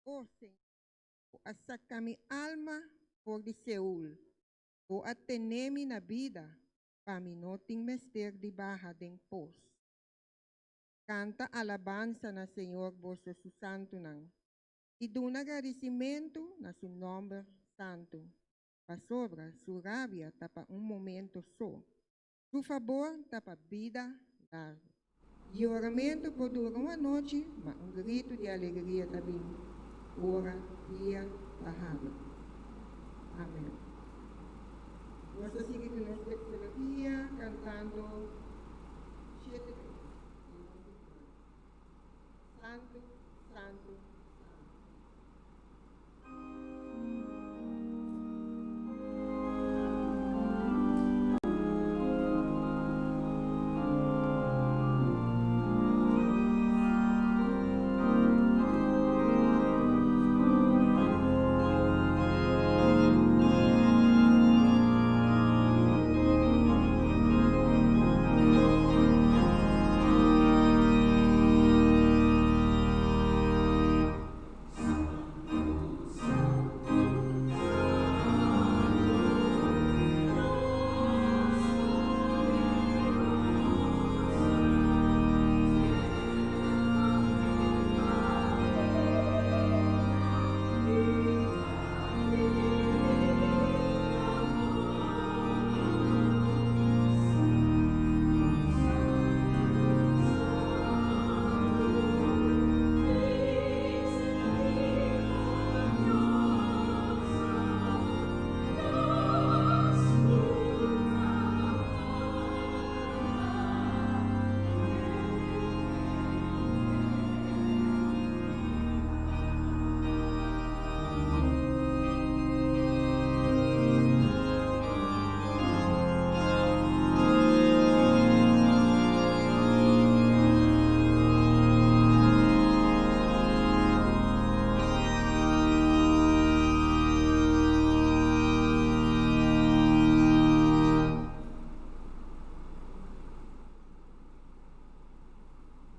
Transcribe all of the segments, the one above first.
O Señor, Bo a saka mi alma for di Seol, Bo a tene mi na bida, pa mi no tin mester di baha den pos. Kanta alabansa na Señor boso su santunan, i duna gradisimentu na su nòmber santu, pasobra su rabia ta pa un momento so, su fabor ta pa bida largu. Yoramentu por dura un anochi, ma un gritu di alegria ta bin ora dia ta habri. Amen. Nos ta sigui ku nos tekstologia kantando shete bes. Santu, santu, santu.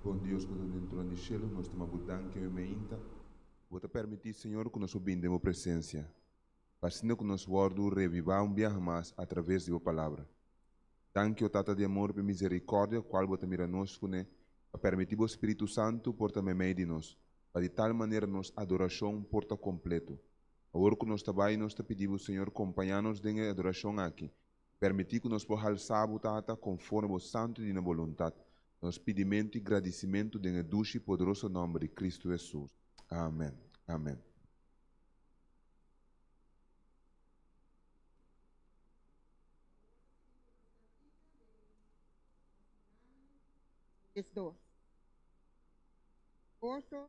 Bon Dios ku ta den trono di shelu, nos ta manda bo danki awe meinta. Bo ta permití, Señor, ku nos por bini den bo presensia, pa asina ku nos wòrdu revivá un biaha mas atraves di bo Palabra. Danki, o Tata di amor, pa e miserikòrdia kual bo ta mira nos kuné, pa permití bo Spiritu Santu por ta meimei di nos, pa di tal manera nos adorashon por ta kompleto. Awor ku nos ta bai, nos ta pidi bo, Señor, kompañá nos den e adorashon aki. Permití ku nos por halsá bo, Tata, konforme bo santu i dina boluntat. Nos pidimentu i gradisimentu den e dushi i poderoso nòmber di Kristu Hesus. Amèn. Amèn. 12. Goso.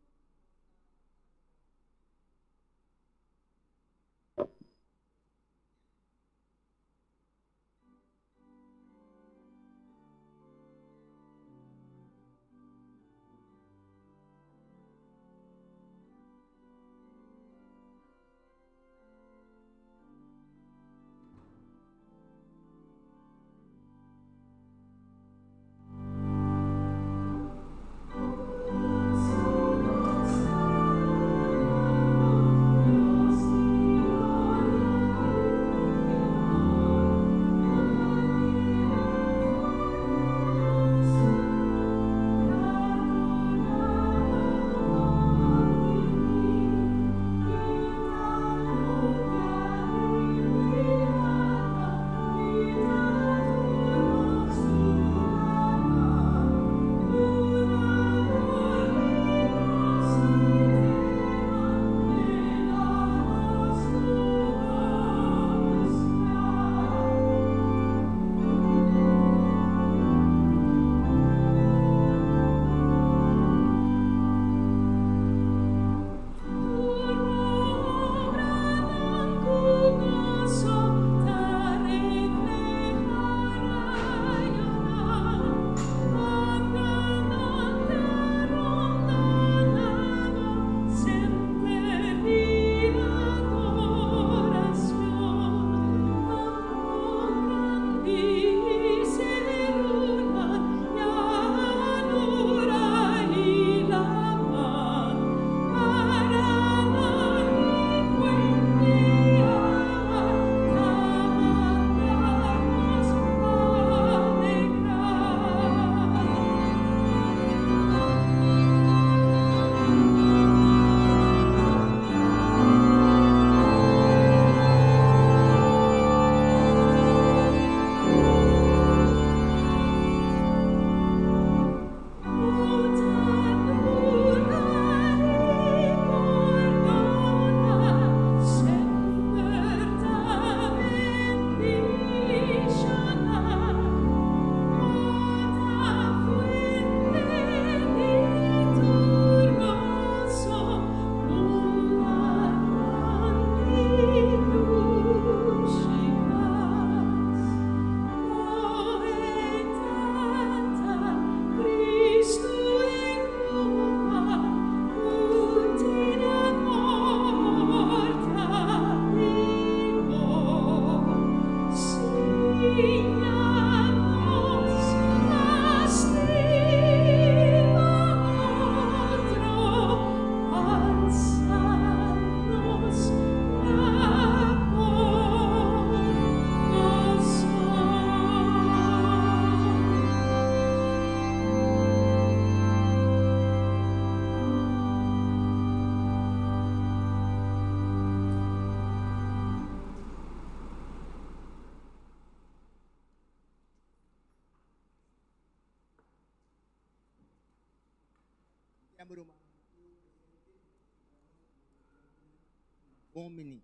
Bon bini.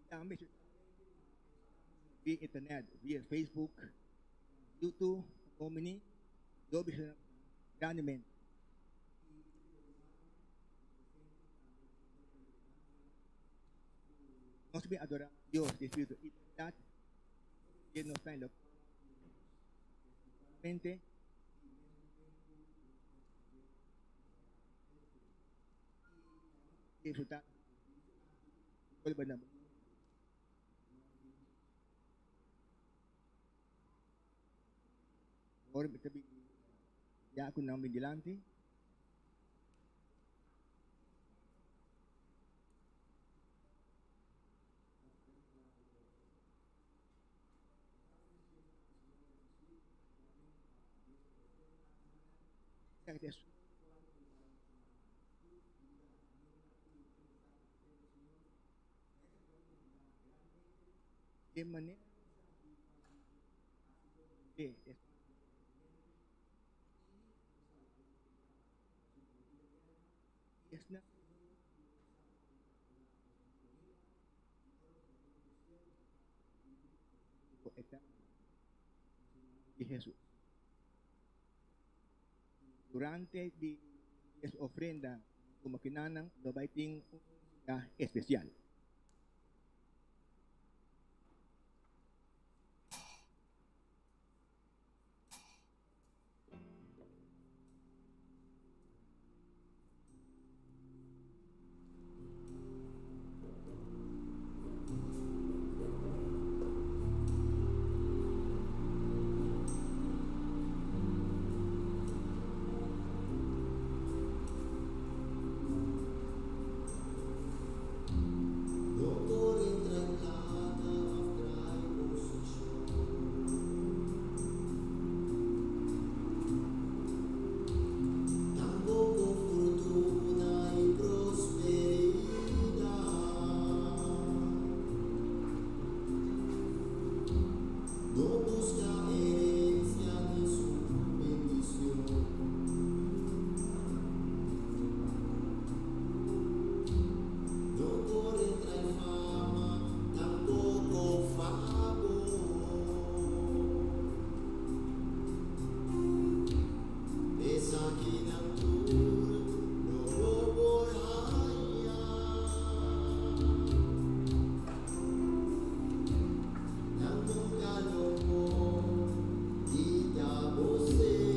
Tambe via internet, via Facebook, YouTube, bon bini. Dios bendiciona grandemente. Nos bin adora Dios di espíritu y berdad, que nos ta en lo mente disfruta Ora mi ta bin ya ku nan bin dilanti. De manera de esna di Jesus. Durante di es ofrenda, como kinanan lo bai tin un especial. No kore tras plata òf trae posishon. Tampoko fortuna i prosperidat. No buska herensia ni su bendishon. No kore trai fama, tampoko fabor. Esakinan tur lo bo por haña. Nan nunka lo por kita bo ser.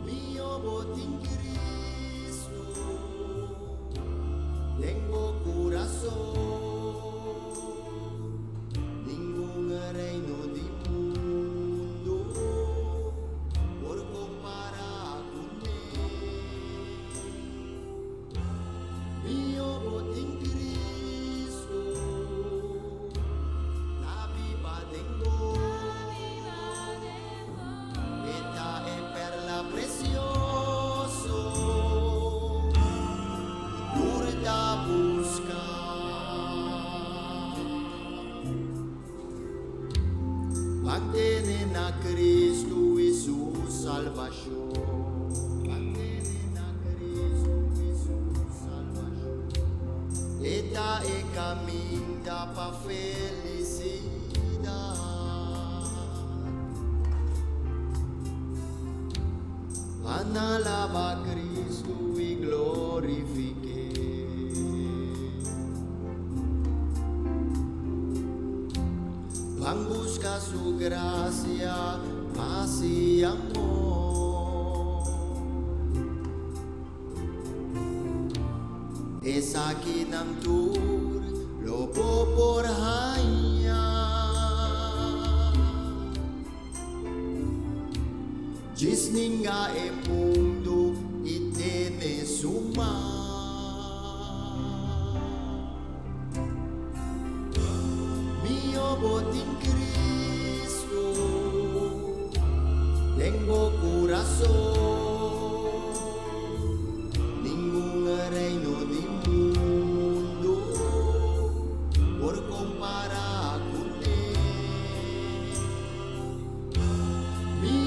Mihó bo tin Cristo den bo kurason. Ningun reino di mundu por kompará kuné. Mihó bo tin Cristo ta biba den bo. E ta e perla precioso ku tur ta busca. Mantene na Cristo i su salvacion. Mantene na Cristo i su salvacion. E ta e caminda pa felicidad. Ban alaba Cristo i glorifik'é. Ban busca su gracia, paz i amor. Esakinan tur lo bo por haña. Djis ninga e mundu i tene su man. Mihó bo tin Cristo den bo kurason. Ningun reino di mundu por kompará kuné. Mi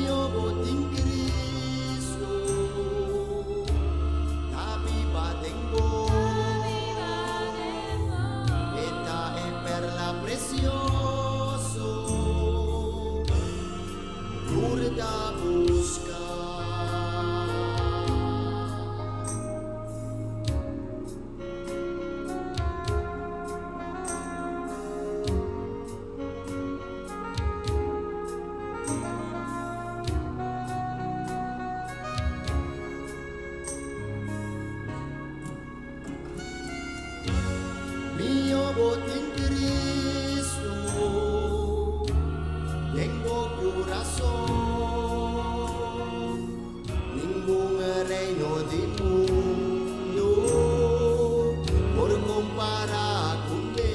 di mundu por kompará kuné.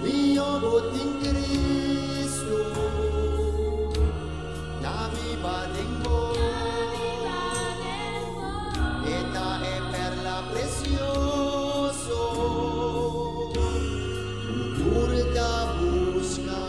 Mihó bo tin Kristu, ta biba den bo. E ta e perla presioso, tur ta buska.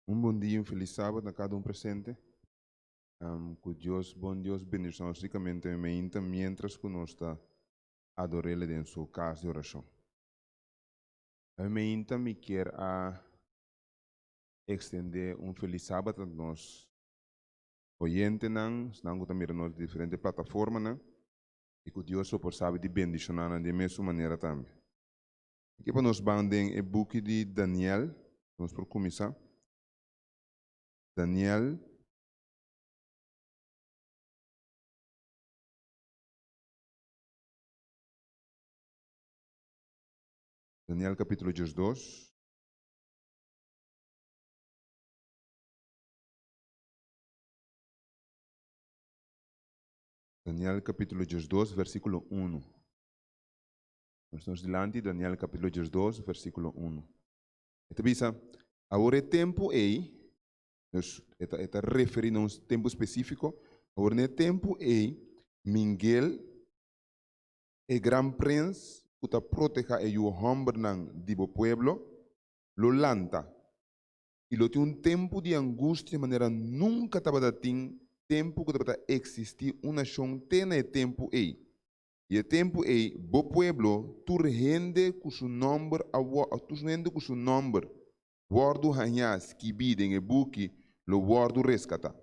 Un bon dia y un feliz sabat na cada un presente. Cu Dios, bon Dios, bendiciona nos ricamente meinta mientras cu nos ta adorele den su cas di oracion. Meinta mi kier a extende un feliz sabat na nos oyentenan, esnan cu ta mira nos diferente plataformanan, y cu Dios lo por sabi di bendiciona nan di e mesun manera tambe. Ke pa nos ban den e buki di Daniel, nos por kuminsá. Daniel. Daniel kapítulo diesdos. Daniel kapítulo diesdos, versíkulo unu. Nos nos dilanti Daniel capítulo diesdos versículo uno. E ta bisa, Awor e tempu ei, dus e ta e ta referí na un tempu spesífiko, awor na e tempu ei, Mingel, e gran prens ku ta protehá e yu hòmbernan di bo pueblo, lo lanta, i lo tin un tempu di angustia manera nunka tabata tin tempu ku tabata eksistí un nashon te na e tempu ei. I e tempu ei bo pueblo, tur hende ku su nòmber a tur hende ku su nòmber wòrdu hañá skibí den e buki lo wòrdu reskatá.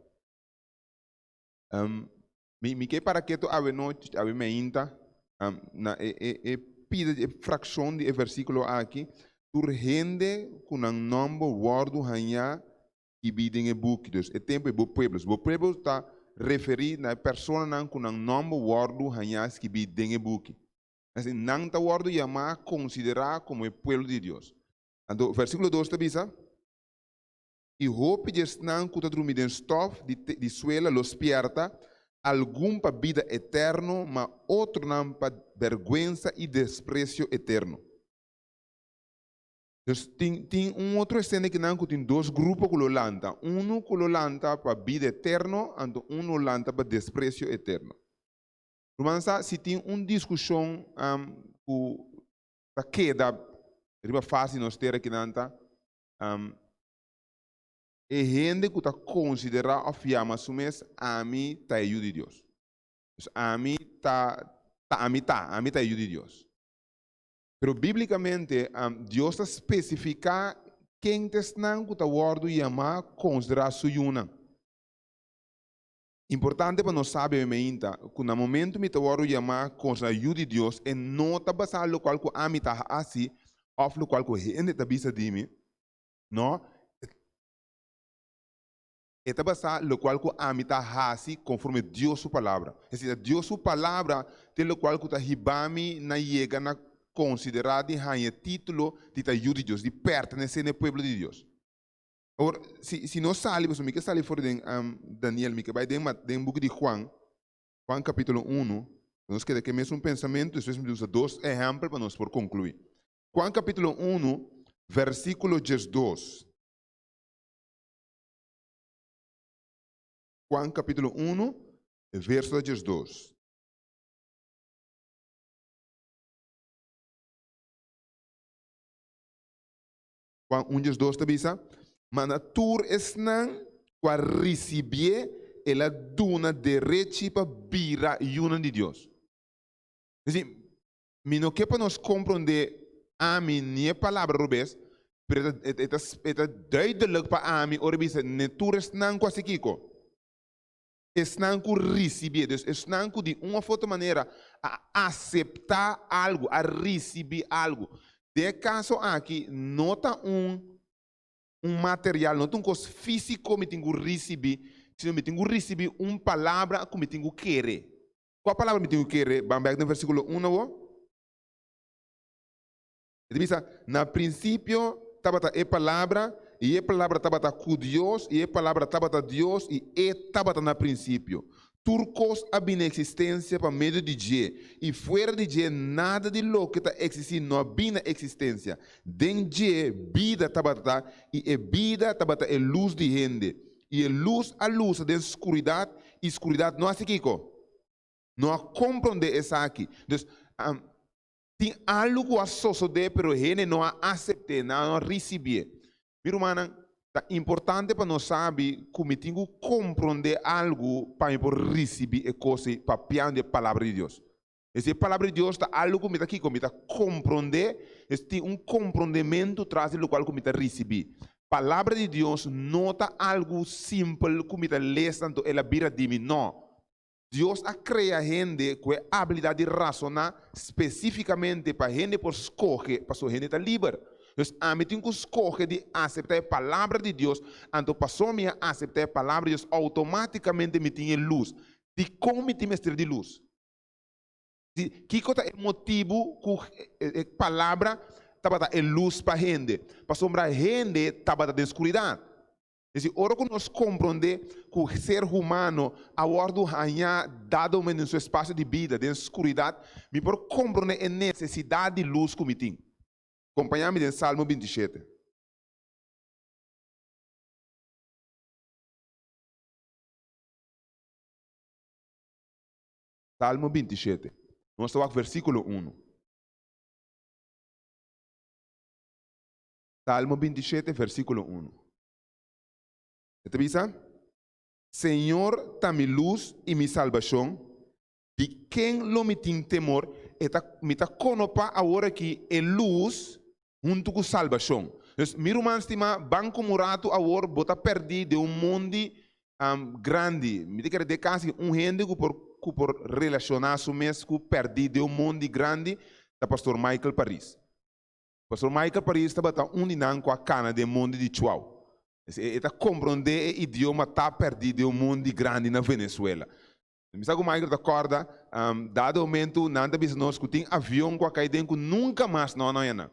Mi mi ke para ketu awe nochi, awe meinta, na e e e pida di e frakshon di e versíkulo aki, tur hende ku nan nòmber wòrdu hañá skibí den e buki. Dus e tempu ei bo pueblo. Bo pueblo ta referí na e personanan ku nan nòmber wòrdu hañá skibí den e buki. Asina, nan ta wòrdu yamá, konsiderá komo e pueblo di Dios. Anto versíkulo dos ta bisa, I hopi di esnan ku ta drumi den stòf di di suela lo spièrta, algun pa bida eterno, ma otronan pa bèrgwensa i despresio eterno. Dus tin tin un otro escena kinan ku tin dos grupo ku lo lanta. Unu ku lo lanta pa bida eterno, anto unu lo lanta pa despresio eterno. Ruman sa si tin un diskushon ku ta keda riba fas di nos tera kinan ta e hende ku ta konsiderá òf yama su mes ami ta e yu di Dios. Dus ami ta ta ami ta, ami ta e yu di Dios. Pero bíblikamente, Dios ta spesifiká ken ta esnan ku ta wòrdu yamá konsiderá su yunan. Importante pa nos sabi awe meinta ku na momentu mi ta wòrdu yamá konsiderá yu di Dios, e no ta basá lokual ku ami ta hasi òf lokual ku hende ta bisa di mi. No, E ta basá lokual ku ami ta hasi konforme Dios su Palabra. Es desir, Dios su Palabra ta e lokual ku ta hiba mi na yega na konsiderá di haña e título di ta yu di Dios, di pertenesé na e pueblo di Dios. Awor, si si nos sali, pasobra mi ke sali for di den Daniel, mi ke bai den den buki di Juan, Juan kapítulo unu, nos keda ku e mesun pensamentu, despues mi ta usa dos ehèmpel pa nos por konkluí. Juan kapítulo unu, versíkulo diesdos. Juan capítulo 1, verso 12. Juan 1, 12 ta bisa, Ma na tur esnan ku a risibié, el a duna derechi pa bira yunan di Dios. Es decir, Mi no ke pa nos komprondé ami ni e palabra robes, pero e ta, e ta, e ta duidelijk pa ami ora e bisa ne tur esnan ku hasi kiko? Esnan ku risibié. Dus esnan ku di un òf otro manera a aseptá algu, a risibí algu. Den e kaso aki no ta un un material, no ta un kos físiko mi tin ku risibí, sino mi tin ku risibí un palabra ku mi tin ku kere. Kua palabra mi tin ku kere? Ban bèk den versíkulo uno awor. E ta bisa, Na prinsipio tabata e Palabra, i e Palabra tabata ku Dios, i e Palabra tabata Dios, i e tabata na prinsipio. Tur kos a bini na eksistensia pa medio di dje, i fuera di dje nada di loke ta eksistí no a bini na eksistensia. Den dje bida tabata, i e bida tabata e lus di hende. I e lus a lusa den skuridat, i skuridat no hasi kiko? No a komprondé esaki. Dus, tin algu ku a sosodé, pero hende no a asept'é, nan no a risibié. Mi rumannan, Ta importante pa nos sabi ku mi tin ku komprondé algu pa mi por risibí e kos ei papiando e Palabra di Dios. Esei e Palabra di Dios ta algu ku mi ta kiko? Mi ta komprondé, es tin un komprondementu tras di lokual ku mi ta risibí. Palabra di Dios no ta algu simpel ku mi ta lesa anto el a bira di mi, no. Dios a krea hende ku e abilidat di rasoná spesífikamente pa hende por skohe, pasobra hende ta liber. Dus ami tin ku skohe di aseptá e Palabra di Dios, anto pasobra mi a aseptá e Palabra di Dios, outomátikamente mi tin e lus. Dikon mi tin mester di lus? Di kiko ta e motibu ku e Palabra tabata e lus pa hende? Pasobra hende tabata den skuridat. Es decir, ora ku nos komprondé ku ser humano a wòrdu hañá dado momento den su espasio di bida den skuridat, mi por komprondé e nesesidat di lus ku mi tin. Kompañá mi den Salmo 27. Salmo 27. Nos ta wak versíkulo unu. Salmo 27, versíkulo unu. E ta bisa, Señor ta mi lus i mi salbashon, di ken lo mi tin temor? E ta, mi ta konopá awor aki e lus huntu ku salbashon. Dus, mi ruman stimá, ban komo ratu awor bo ta pèrdí den un mondi grandi. Mi ta kere den kasi un hende ku por ku por relashoná su mes ku pèrdí den un mondi grandi ta Pastor Michael Paris. Pastor Michael Paris tabata un di nan ku a kana den mondi di Chuau. E ta komprondé e idioma ta pèrdí den un mondi grandi na Venezuela. Mi sa ku Michael ta kòrda, dado momentu nan ta bisa nos ku tin avion ku a kai den ku nunka mas no a noya nan.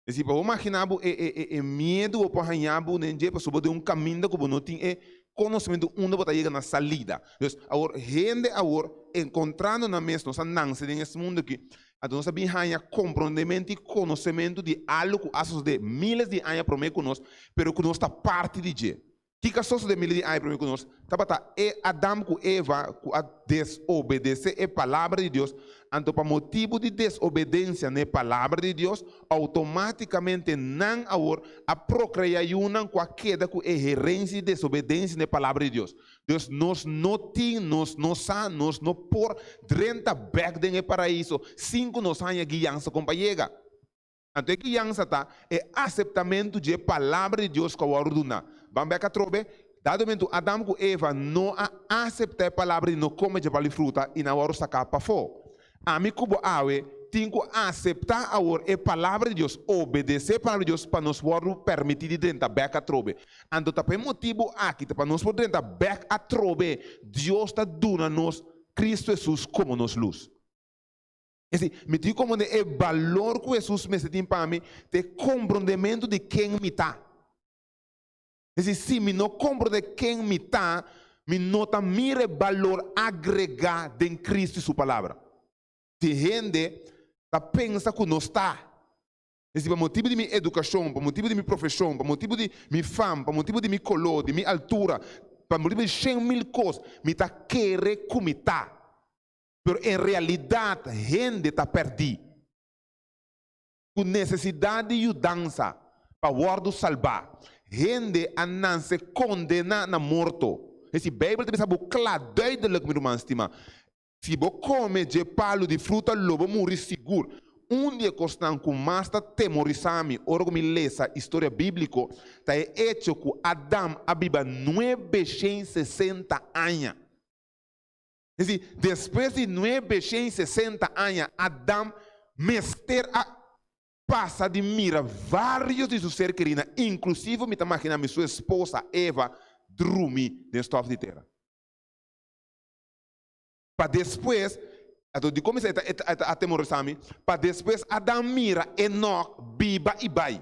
Es decir, pa bo maginá bo e e e miedu bo por haña bo den dje pasobra bo den un kaminda ku bo no tin e konosementu unda bo ta yega na salida. Dus, awor hende awor enkontrando nan mes nos a nanse den es mundu aki, Anto nos a bin haña komprondementu i konosementu di algu ku a sosodé míles di aña promé ku nos, pero ku nos ta parti di dje. Kiko a sosodé míles di aña promé ku nos? Tabata e Adam ku Eva ku a desobedesé e Palabra di Dios. Anto pa motibu di desobedensia na e Palabra di Dios, outomátikamente nan awor a prokreá yunan ku a keda ku e herensia di desobedensia na e Palabra di Dios. Dus nos no tin, nos no sa, nos no por drenta bek den e paraiso sin ku nos haña guiansa kon pa yega. Anto e guiansa ta e aseptamentu dje Palabra di Dios ku a wòrdu duná. Ban bek atrobe, dado momentu Adam ku Eva no a aseptá e palabra di no kome dje palu di fruta i nan a wòrdu saká pafó. Ami ku bo awe tin ku aseptá awor e Palabra di Dios, obedesé e Palabra di Dios pa nos wòrdu permití di drenta bèk atrobe. Anto ta pa e motibu aki, ta pa nos por drenta bèk atrobe, Dios ta duna nos Kristu Hesus komo nos lus. Es di, mi tin ku komprondé e balor ku Hesus mester tin pa mi, ta e komprondementu di ken mi ta. Es di, si mi no komprondé ken mi ta, mi no ta mira e balor agregá den Kristu i Su Palabra. Tin hende ta pensa ku nos ta. Es di, pa motibu di mi edukashon, pa motibu di mi profeshon, pa motibu di mi fam, pa motibu di mi koló, di mi altura, pa motibu di 100.000 kos, mi ta kere ku mi ta. Pero en realidat hende ta pèrdí. Ku nesesidat di yudansa pa wòrdu salbá, hende a nanse kondená na morto. Es si Beibel ta bisa bo kla, duidelijk, mi ruman stimá, si bo kome dje palu di fruta lo bo muri sigur. Un di e kosnan ku mas ta temorisá mi ora ku mi lesa historia bíbliko ta e echo ku Adam a biba 960 aña. Es di, despues di 960 aña Adam mester a pasa di mira varios di su ser kerinan, inklusivo mi ta magina mi su esposa Eva drumi den stof di tera. Pa despues, anto dikon mi sa e ta e ta atemorisa mi? Pa despues Adam mira Enok biba i bai.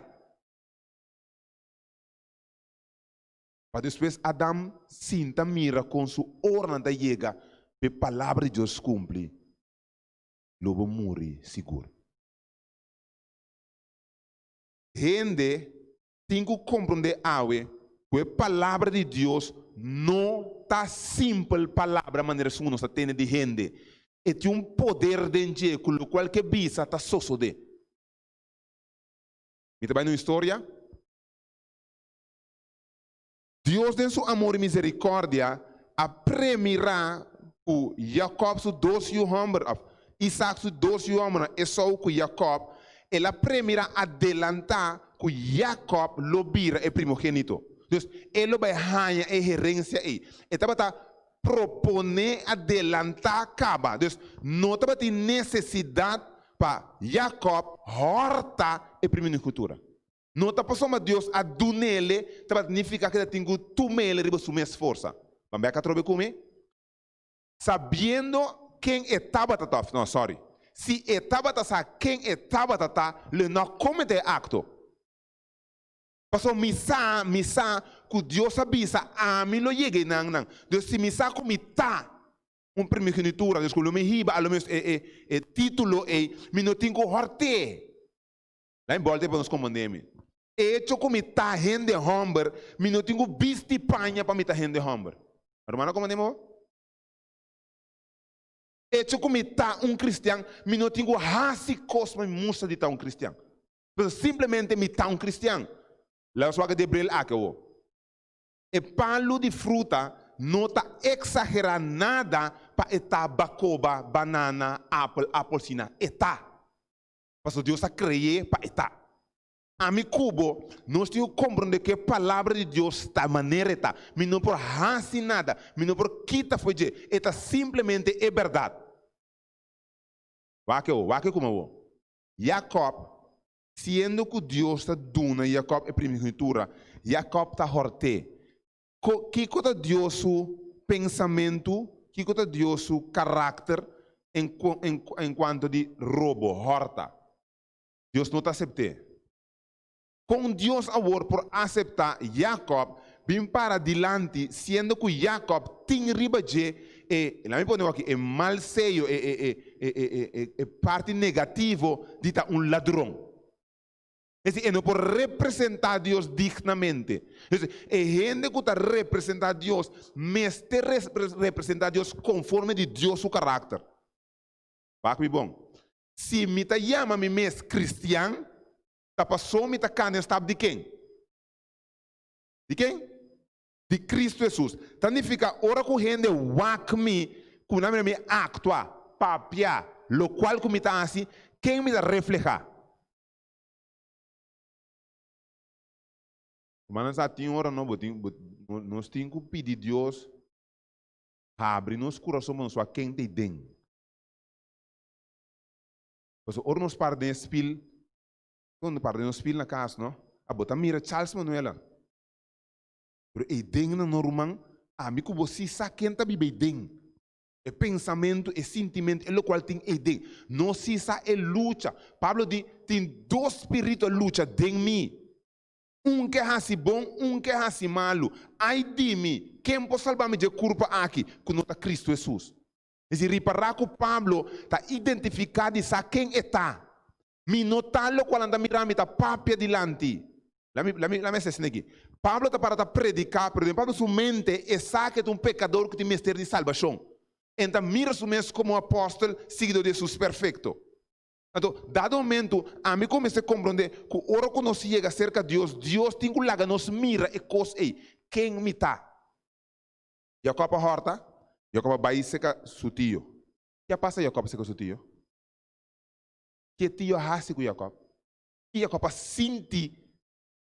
Pa despues Adam sinta mira kon su oranan ta yega pa e palabra di Dios kumpli, lo bo muri sigur. Hende tin ku komprondé awe ku e palabra di Dios no ta simpel palabra manera esun ku nos ta tende di hende. E tin un poder den dje ku lokual ke bisa ta sosodé. Mi ta bai na un historia. Dios den su amor i miserikòrdia a premirá ku Jakòb su dos yu hòmber, òf Isak su dos yu hòmbernan, Esou ku Jakòb, el a premirá adelantá ku Jakòb lo bira e primogénito. Dus, e lo bai haña e herensia ei. E tabata proponé adelantá kaba. Dus, no tabatin nesesidat pa Jakòb hòrta e primogenitura. No ta pasobra Dios a dun'ele tabata nifiká ku e ta tin ku tum'ele riba su mes forsa. Ban bek atrobe ku mi. Sabiendo ken e tabata ta, no, sorry, si e tabata sa ken e tabata ta, lo e no a kometé e akto. Pasobra mi sa, mi sa ku Dios a bisa, ami lo yega einan nan. Dus si mi sa ku mi ta un primogenitura, dus ku lo mi hiba a lo menos e, e, e título ei, mi no tin ku hòrt'é. Laat mi bòlta pa nos komprondé mi. Echo ku mi ta hende hòmber, mi no tin ku bisti paña pa mi ta hende hòmber. Rumannan komprondé mi awor? Echo ku mi ta un kristian, mi no tin ku hasi kos pa mi mustra di ta un kristian. Pero simplemente mi ta un kristian. Laat nos wak di e bril aki awor. E palu di fruta no ta eksagerá nada pa e ta bakoba, banana, apel, apelsina. E ta. Pasobra Dios a kre'é pa e ta. Ami ku bo, nos tin ku komprondé ku e Palabra di Dios ta manera e ta. Mi no por hasi nada, mi no por kita fo'i dje. E ta simplemente e bèrdat. Wak awor, wak kuma awor. Jakòb, siendo ku Dios ta duna Jakòb e primogenitura, Jakòb ta hòrt'é. Ko, kiko ta Dios su pensamentu, kiko ta Dios su karakter en, en, en kuanto di robo, hòrta? Dios no ta asept'é. Kon Dios awor por aseptá Jakòb bin para dilanti siendo ku Jakòb tin riba dje e, laat mi pone aki, e mal seyo, e, e, e, e, e, e, e parti negativo di ta un ladron? Es decir, e no por representá Dios dignamente. Es decir, e hende ku ta representá Dios mester representá Dios konforme di Dios su karakter. Wak mi bon. Si mi ta yama mi mes kristian, ta paso mi ta kanda en stap di ken? Di ken? Di Kristu Hesus. Ta nifiká ora ku hende wak mi, ku nan mira mi aktua, papia, lokual ku mi ta hasi, ken mi ta reflehá? Rumannan sa tin ora no bo tin bo nos tin ku pidi Dios habri nos kurason pa nos wak ken ta ei den. Pasobra ora nos para den e spil, ora nos para den nos spil na kas no, abo ta mira Charles Manuela, pero ei den nan no ruman, ami ku bo si sa ken ta biba ei den. E pensamentu, e sintimentu, e lokual tin ei den. Nos si sa e lucha. Pablo di, Tin dos spiritu a lucha den mi. Un ke hasi bon, un ke hasi malu. Ai di mi! Ken por salba mi dje kurpa aki, ku no ta Kristu Hesus? Es di ripará ku Pablo ta identifiká di sa ken e ta. Mi no ta lokual nan ta mira mi ta papia dilanti. Lami, lami, lami hasi asina aki. Pablo ta para ta prediká, pero den Pablo su mente e sa ku e ta un pekador ku tin mester di salbashon. E ta mira su mes komo un apòstel siguidó di Hesus perfekto. Anto, dado momentu, ami ku mester komprondé ku ora ku nos yega serka Dios, Dios tin ku laga nos mira e kos ei, ken mi ta. Jakòb a hòrta, Jakòb a bai serka su tio. Ke a pasa Jakòb serka su tio? Ke tio a hasi ku Jakòb? Ki Jakòb a sinti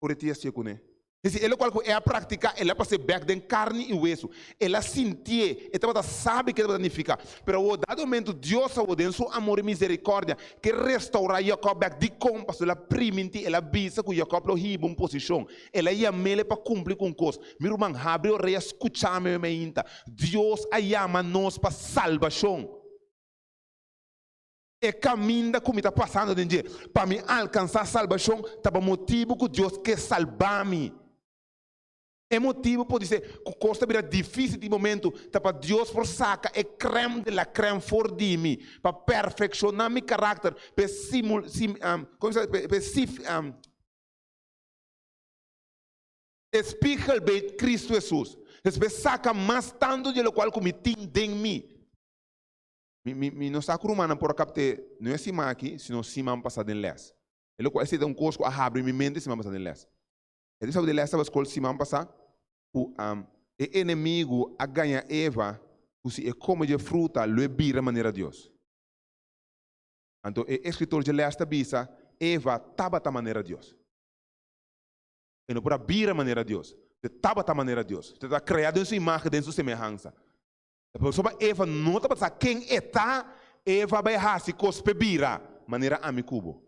ora e tio a hasié kuné? Es disi, e lokual ku e a praktiká, el a pas'é bèk den karni i wesu. El a sintié, e tabata sabi ke tabata nifiká. Pero awor, dado momentu, Dios awor, den su amor i miserikòrdia, ke restourá Jakòb bèk. Dikon? Pasobra el a primintí, el a bisa ku Jakòb lo hiba un posishon. El a yam'é pa kumpli ku un kos. Mi ruman, habri orea, skuchá mi mainta. Dios a yama nos pa salbashon. E kaminda ku mi ta pasando den dje pa mi alkansá salbashon ta pa motibu ku Dios ke salba mi. E motibu podisé ku kos ta bira difísil tin momentu ta pa Dios por saka e krèm de la krèm for di mi, pa perfekshoná mi karakter, pa e simul, sim, komo sa, pa e sif, e spiegelbeeld Kristu Hesus. Despues saka mas tantu di lokual ku mi tin den mi. Mi, mi, mi no sa ku rumannan por a kapt'é no e siman aki, sino siman pasá den lès. E lokual esei ta un kos ku a habri mi mente siman pasá den lès. E ta bisa ku den lès tabata skol siman pasá. Ku e enemigu a gaña Eva ku si e kome dje fruta lo e bira manera Dios. Anto e eskritor dje lès ta bisa, Eva tabata manera Dios. E no por a bira manera Dios. E tabata manera Dios. E tabata kreá den su imágen, den su semehansa. Pasobra Eva no tabata sa ken e ta, Eva a bai hasi kos p'e bira manera ami ku bo.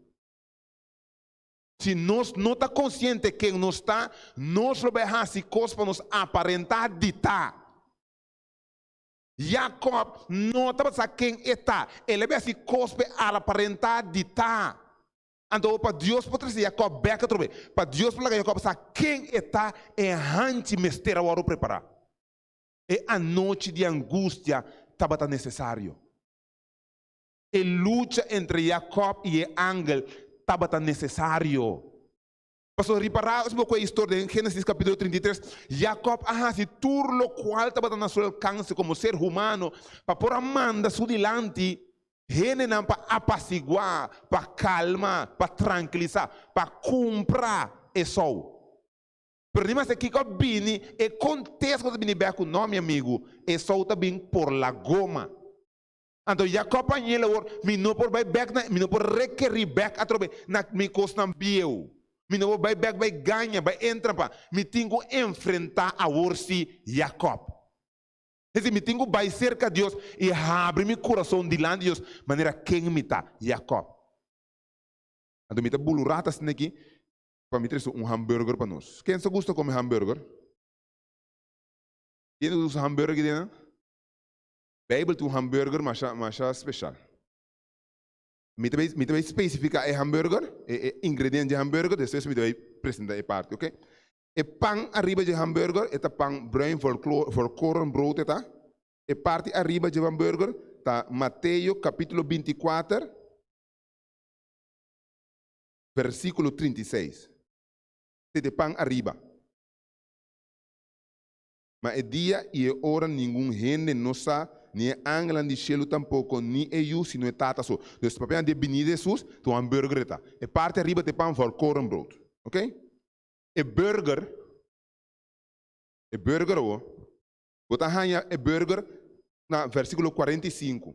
Si nos no ta konsiente ken nos ta, nos lo bai hasi kos pa nos aparentá di ta. Jakòb no tabata sa ken e ta, el a bai hasi kos p'e aparentá di ta. Anto pa Dios por trese Jakòb bèk atrobe, pa Dios por laga Jakòb sa ken e ta, e hanchi mester a wòrdu prepará. E anochi di angustia tabata nesesario. E lucha entre Jakòb i e angel tabata nesesario. Pasobra ripará si bo ku e historia den Génesis kapítulo 33, Jakòb a hasi tur lokual tabata na su alkanse komo ser humano pa por a manda su dilanti hendenan pa apasiguá, pa kalma, pa trankilisá, pa kumpra Esou. Pero ni maske kiko a bini, e kontesta ku ta bini bèk ku, No, mi amigu, Esou ta bin por la goma. Anto Jakòb a ñel awor, Mi no por bai bèk na, mi no por rekerí bèk atrobe na mi kosnan bieu. Mi no por bai bèk bai gaña, bai entrampa. Mi tin ku enfrentá awor sí Jakòb. Es desi, mi tin ku bai serka Dios i habri mi kurason dilanti Dios manera ken mi ta, Jakòb. Anto mi ta bulu rat asina aki pa mi trese un hamburger pa nos. Ken sa gusta kome hamburger? Ken ta gusta hamburger aki den nan? Bijbel tin un hamburger masha masha special. Mi ta bay mi ta bay specifica e hamburger, e e ingrediente dje hamburger, despues mi ta bay presenta e parti, ok. E pan ariba dje hamburger e ta pan bruin volklo volkorenbrood e ta. E parti ariba dje hamburger ta Mateo capitulo 24 versiculo 36. Esei ta e pan ariba. Ma e dia i e ora ningun hende no sa, ni e angelnan di shelu tampoko, ni e Yu, sino e Tata so. Dus papia di e binida di Hesus, ta un hamburger e ta. E parti ariba ta e pan volkorenbrood. Ok? E burger, e burger awor, bo ta haña e burger na versikulo 45.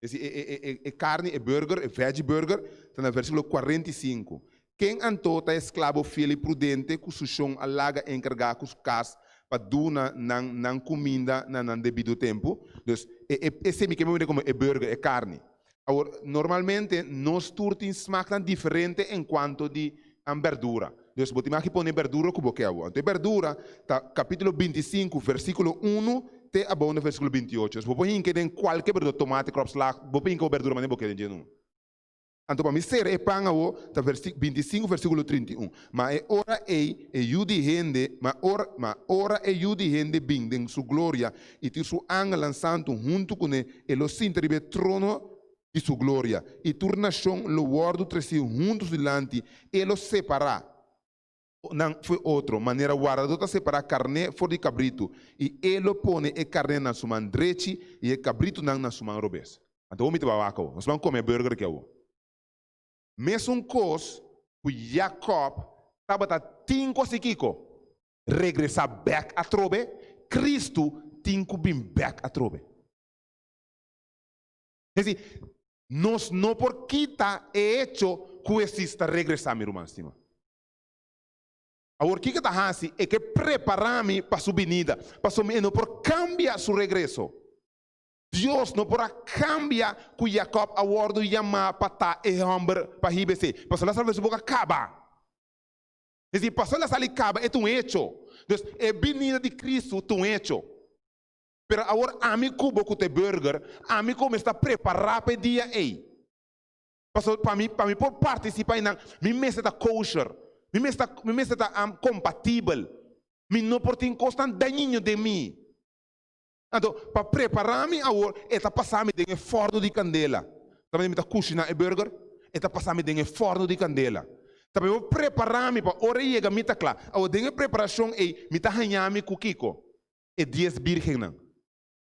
Es e, e, e, e karni, e burger, e veggie burger, ta na versíkulo 45. Ken anto ta e esklabo fiel i prudente ku su shon a laga enkargá ku su kas pa duna nan nan kuminda na nan debido tempu? Dus, e, e, esei mi ke mira komo e burger, e karni. Awor, normalmente nos tur tin smaknan diferente en kuanto di berdura. Dus, bo tin maki pone berdura ku bo ke awor. Anto e berdura ta kapítulo 25, versíkulo 1 te abou na versíkulo 28. Dus bo por hinka den kualke berdura, tomate, kropslag, bo por hinka bo berdura manera bo ke den dje numa. Anto pa mi sera e pan awor ta 25 versíkulo 31. Ma e ora ei e Yu di hende, ma ora, ma ora e Yu di hende bin den su gloria i tur su angelnan santu huntu kuné, e lo sinta riba e trono di su gloria, i tur nashon lo wòrdu tresí huntu su dilanti, e lo separá nan fo'i otro, manera wardadó ta separá karné for di kabritu, i e lo pone e karné na su man drechi i e kabritunan na su man robes. Anto awor mi ta bai wak awor. Nos ban kome burger aki awor. Mesun kos ku Jakòb tabata tin ku hasi kiko? Regresá bèk atrobe, Kristu tin ku bin bèk atrobe. Es desi, nos no por kita e echo ku Hesus ta regresá, mi ruman stima. Awor, kiko e ta hasi? E ke prepará mi pa su binida, pasobra e no por kambia su regreso. Dios no por a kambia ku Jakòb a wòrdu yamá pa ta e hòmber pa hiba esei, pasobra la salbashon boka kaba. Es desi, pasobra la sali kaba e ta un echo. Dus, e binida di Kristu ta un echo. Pero awor ami ku bo ku ta e burger, ami ku mester ta prepará pa e dia ei. Pasobra pa mi, pa mi por partisipá einan, mi mester ta kosher, mi mester ta, mi mester ta kompatibel. Mi no por tin kosnan dañino den mi. Anto, pa prepará mi awor, e ta pasá mi den e fòrnu di kandela. Ta manera mi ta kushiná e burger? E ta pasá mi den e fòrnu di kandela. Ta pa mi por prepará mi pa ora e yega mi ta kla. Awor, den e preparashon ei, mi ta hañá mi ku kiko? E dies bírgennan.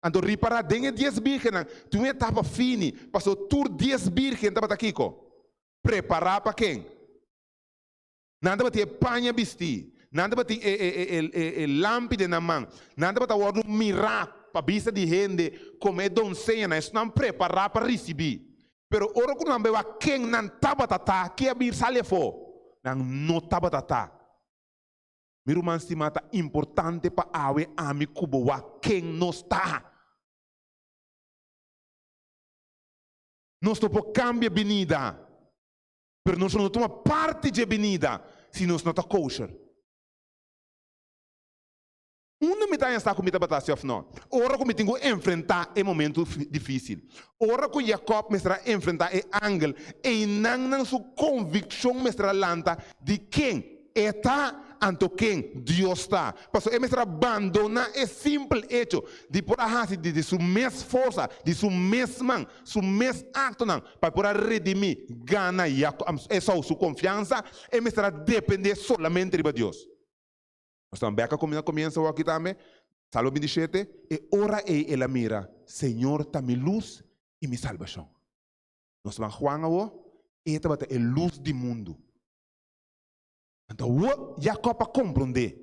Anto ripará den e dies bírgennan tin un etapa fini, pasobra tur dies bírgen tabata kiko? Prepará pa ken? Nan tabatin e paña bistí, Nan tabatin e, e, e, e, e, e lampi den nan man. Nan tabata wòrdu mirá pa bista di hende komo e donseñanan, esnan prepará pa risibí. Pero ora ku nan bai wak ken nan tabata ta, ke a bin sali afó? Nan no tabata ta. Mi ruman stimá, ta importante pa awe ami ku bo wak ken nos ta. Nos no por kambia binida, pero nos lo no tuma parti dje binida si nos no ta kosher. Unda mi ta haña sa ku mi tabata hasi òf nò? Ora ku mi tin ku enfrentá e momentu difísil. Ora ku Jakòb mester a enfrentá e angel, einan nan su konvikshon mester a lanta di ken e ta anto ken Dios ta. Pasobra e mester a bandoná e simpel echo di por a hasi di su mes forsa, di su mes man, su mes aktonan pa e por a redimí, gana Esau su konfiansa, e mester a dependé solamente riba Dios. Nos ta bek a na komienso awor tambe, Salmo 27, E ora ei el a mira, Señor ta mi lus i mi salbashon. Nos ban Juan awor, E tabata e lus di mundu. Anto awor Jakòb a komprondé,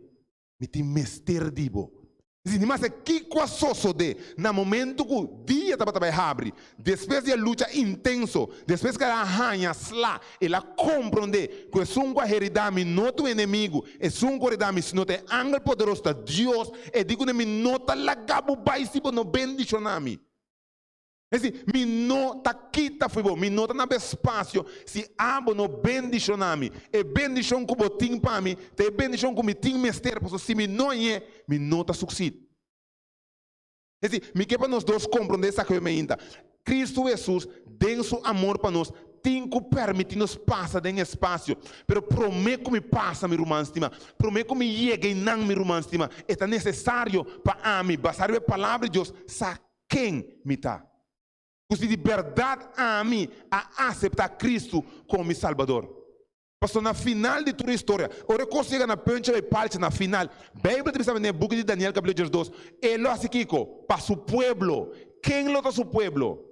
Mi tin mester di bo. Si ni mas e kiko a sosodé na momentu ku dia tabata bai habri, despues di e lucha intenso, despues ku el a haña sla, el a komprondé ku esun ku a heridá mi no ta un enemigu, esun ku a heridá mi sino ta e angel poderoso, ta Dios. E di kuné, Mi no ta laga bo bai si bo no bendishoná mi. Es di, mi no ta kita fo'i bo, mi no ta na bo espasio si abo no bendishoná mi. E bendishon ku bo tin pa mi ta e bendishon ku mi tin mester, pasobra si mi no hañ'é, mi no ta suksid. Es di, mi ke pa nos dos komprondé esaki hopi mainta. Kristu Hesus, den su amor pa nos, tin ku permití nos pasa den espasio. Pero promé ku mi pasa, mi ruman stimá, promé ku mi yega einan, mi ruman stimá, e ta nesesario pa ami, basá riba e Palabra di Dios, sa Ken mi ta? Ku si di bèrdat ami a aseptá Kristu komo mi Salbador? Pasobra na final di tur historia, ora e kos yega na puncha bai palcha na final, Beibel ta bisa den e buki di Daniel kapitulo diesdos, E lo hasi kiko? Pa su pueblo. Ken lo ta su pueblo?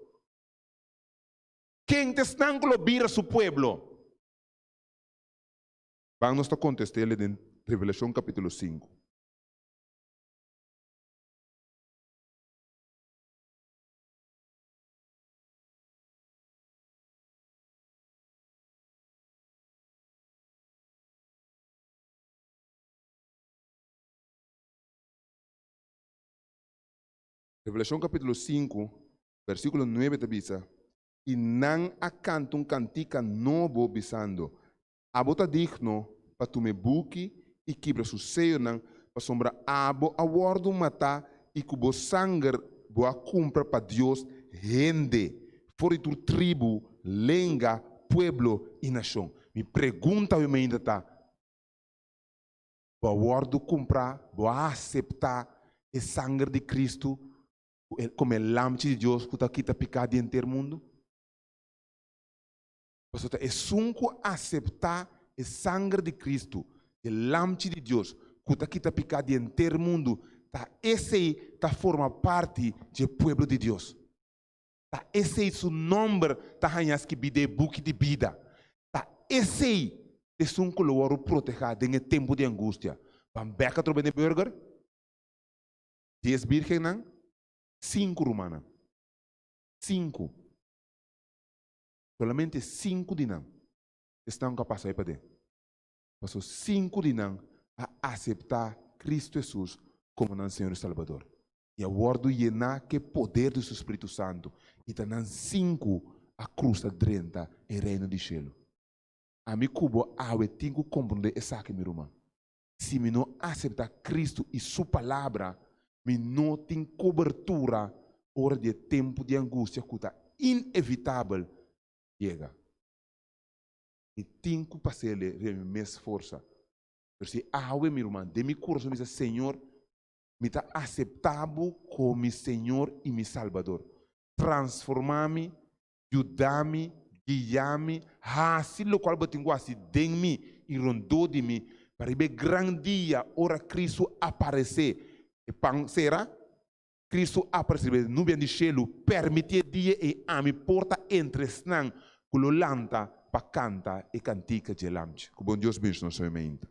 Ken ta esnan ku lo bira su pueblo? Ban nos ta kontest'el den Revelashon kapitulo sinku. Revelashon kapítulo sinku, versíkulo nuebe ta bisa, I nan a kanta un kantika nobo, bisando, Abo ta digno pa tuma e buki i kibra su seyonan, pasobra abo a wòrdu matá i ku bo sanger bo a kumpra pa Dios hende for di tur tribu, lenga, pueblo i nashon. Mi pregunta awe mainta ta, Bo a wòrdu kumprá, bo a aseptá e sanger di Kristu komo e Lamchi di Dios ku ta kita piká di henter mundu? Pasobra ta esun ku aseptá e sanger di Kristu, e Lamchi di Dios, ku ta kita piká di henter mundu, ta esei ta forma parti dje pueblo di Dios. Ta esei su nòmber ta haña skibí den e buki di bida. Ta esei esun ku lo wòrdu protehá den e tempu di angustia. Ban bèk atrobe den e burger, dies bírgennan, sinku rumannan. Sinku. Solamente sinku di nan esnan ku a pasa ei paden. Pasobra sinku di nan a aseptá Kristu Hesus komo nan Señor i Salbador i a wòrdu yená ku e poder di su Spiritu Santu, i ta nan sinku a krusa drenta e Reino di shelu. Ami ku bo awe tin ku komprondé esaki, mi ruman. Si mi no aseptá Kristu i su Palabra, mi no tin kobertura ora di e tempu di angustia ku ta inevitabel yega. Mi tin ku pas'el riba mi mes forsa. Pero si awe, mi ruman, den mi kurason mi bisa, Señor, mi ta aseptá bo komo mi Señor i mi Salbador. Transformá mi, yuda mi, guia mi, hasi lokual bo tin ku hasi den mi i rondó di mi, pa riba e gran dia ora Kristu aparesé, e pan sera, Kristu aparesé riba e nubianan di shelu, permití e dia ei ami por ta entre esnan ku lo lanta pa kanta e kantika dje Lamchi. Ku bon Dios bendishoná nos hoy mainta.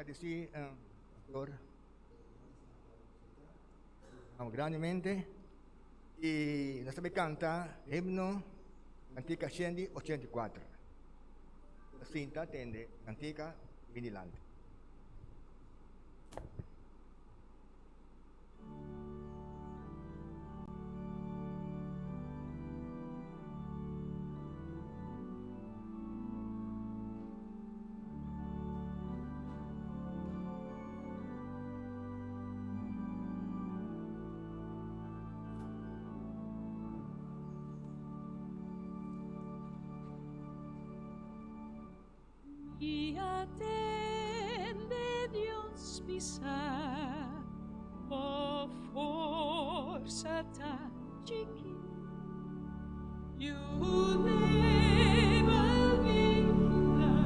Gradisí Pastor grandemente i nos ta bai kanta himno Kantika 184. Sinta tende kantika bini dilanti. Mi a tende Dios bisa, Bo forsa ta chikí. Yu debel vigilá,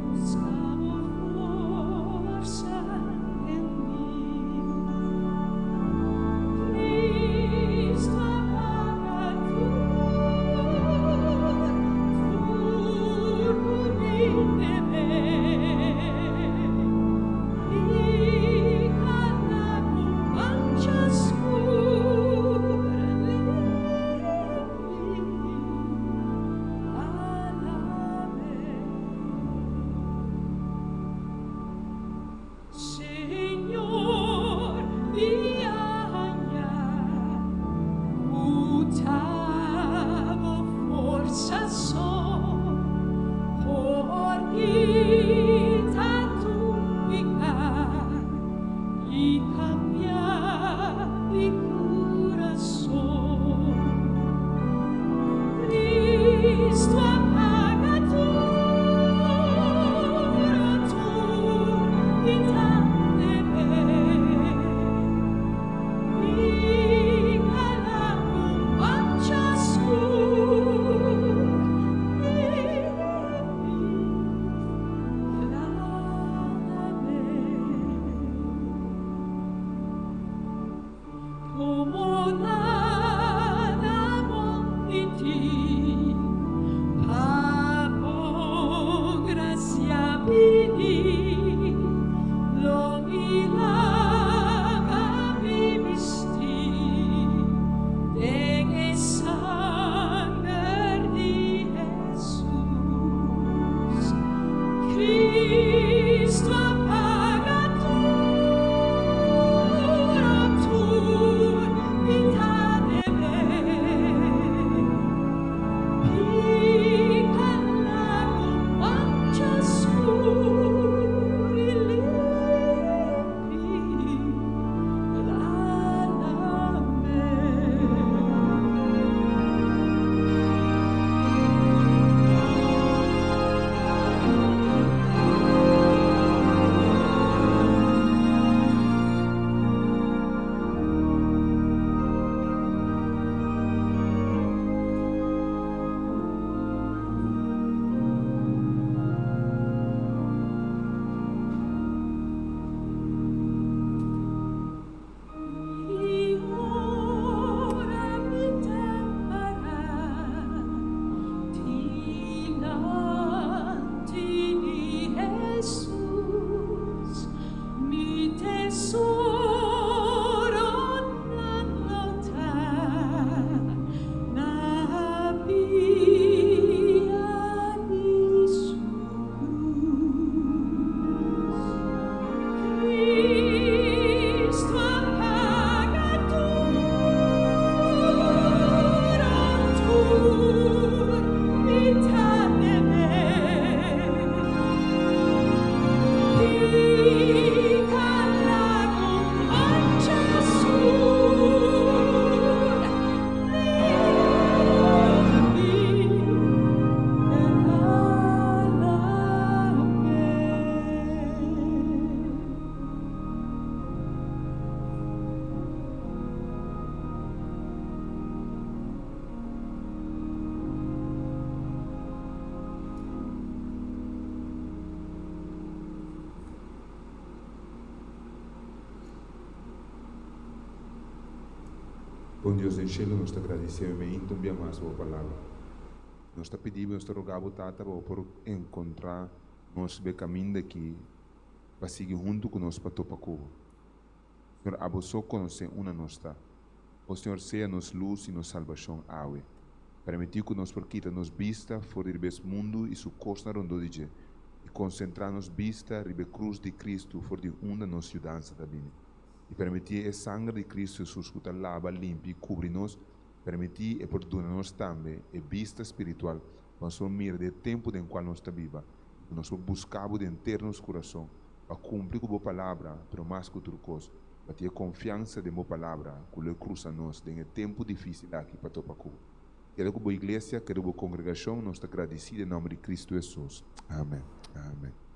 Buska bo forsa den mi. Cristo a paga tur, tur ku mi debe. I kada ku mancha skur limpi alabe. Señor di aña ku ta bo forsa so por kita tur piká i kambia mi kurason. Cristo a paga tur, tur di ta debe. Mi cala un mancha scur limpi claramente. Como nada bon di ti, pa bo gracia bini, lo mi laga mi bisti den e sanger di Jesus. Cristo a paga tur, oh tur mi ta debe. Pica lago mancha scur i limpi la I ora mi ta para dilanti di Hesus, mi tesoronan lo ta na pia di su cruz. Cristo a paga tur, oh tur mi ta debe. Pica lago mancha scur limpi Bon Dios den shelu, nos ta gradisé meinta un bia mas pa bo palabra. Nos ta pidi bo, nos ta roga bo, Tata, pa bo por enkontrá nos be kaminda aki. pa sigui huntu ku nos pa topa ku Bo. Señor, abo so konosé unda nos ta. O Señor, sea nos lus i nos salbashon awe. Permití ku nos por kita nos bista for di riba es mundu i su kosnan rondó di dje, i konsentrá nos bista riba e krus di Kristu for di unda nos yudansa ta bini. I permití e sanger di Kristu Hesus ku ta laba, limpia i kubri nos, permití e por duna nos tambe e bista spiritual pa nos por mira di e tempu den kual nos ta biba i ku nos por buska bo den henter nos kurason pa kumpli ku bo palabra, pero mas ku tur kos, pa tin e konfiansa den bo palabra ku lo e krusa nos den e tempu difísil aki pa topa ku bo. Keda ku bo iglesia, keda ku bo kongregashon, nos ta gradisí den nòmber di Kristu Hesus. Amen. Amen.